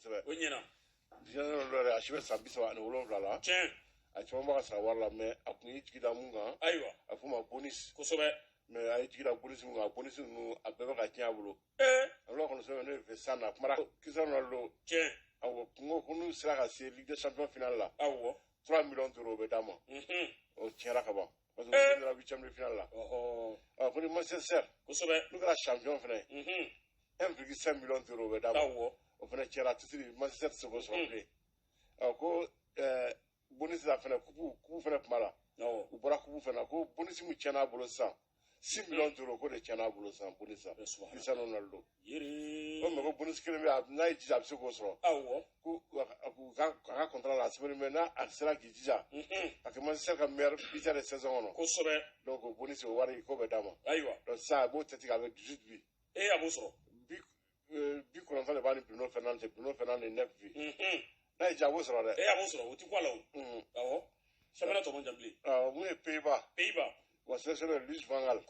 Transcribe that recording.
Kosɛbɛ. O ɲɛna. Cristiano Ronaldo yɛrɛ, a si bɛ san 37 la. A caman b'a ka sara wari la, mais a kun y'i jigi da mun kan? Ayiwa. A f'o ma bonus. Mais a ye jigi da bonus mun kan, a bonus ninnu, a bɛɛ bɛ ka tiɲɛ a bolo. A bɛ kɔnɔ sɛbɛn n'o ye fɛ san na, a kumara Cristiano Ronaldo. Awɔ, kungo ko n'u sera ka se Ligue des Champions finale la, 3 millions d'euros bɛ d'a ma. O tiɲɛra ka ban, parce que u sera huitième de finale la. Ɔ, ko ni Manchester n'u kɛra champion fɛnɛ ye, 1,5 million d'euros bɛ d'a ma. O fɛnɛ tiɲɛra titre, Manchester tɛ se k'o sɔrɔ bilen. Ɔ, ko bonus la fɛnɛ, coupe fɛnɛ tun b'a la. U bɔra coupe fɛnɛ na, ko bonus min tiɲɛna a bolo sisan, 6 millions d'euros, ko de tiɲɛna a bolo sisan, bonus la. Subahana. Cristiano Ronaldo. Yiri. Ko mais ko bonus kelen bɛ yen, n'a y'i jija, a bɛ se k'o sɔrɔ. Ko a ka contrat la, a sɛbɛnnen bɛ n'a a sera k'i jija ka kɛ Manchester ka meilleur buteur de saison kɔnɔ. Donc o bonus, o wari k'o bɛ d'a ma. Donc sisan a b'o tɛti a bɛ 18 buts. Ee, a b'o sɔrɔ. Bi 90 de b'a ni Bruno Fernandes, Bruno Fernandes 9 buts. N'a y'i diya, a b'o sɔrɔ dɛ. Ee, a b'o sɔrɔ, o ti kɔ a la o. Awɔ, championnat tɔ man jan bilen. Awɔ, mun ye Pays-Bas? Pays-Bas. Wa sélectionneur Louis van Gaal.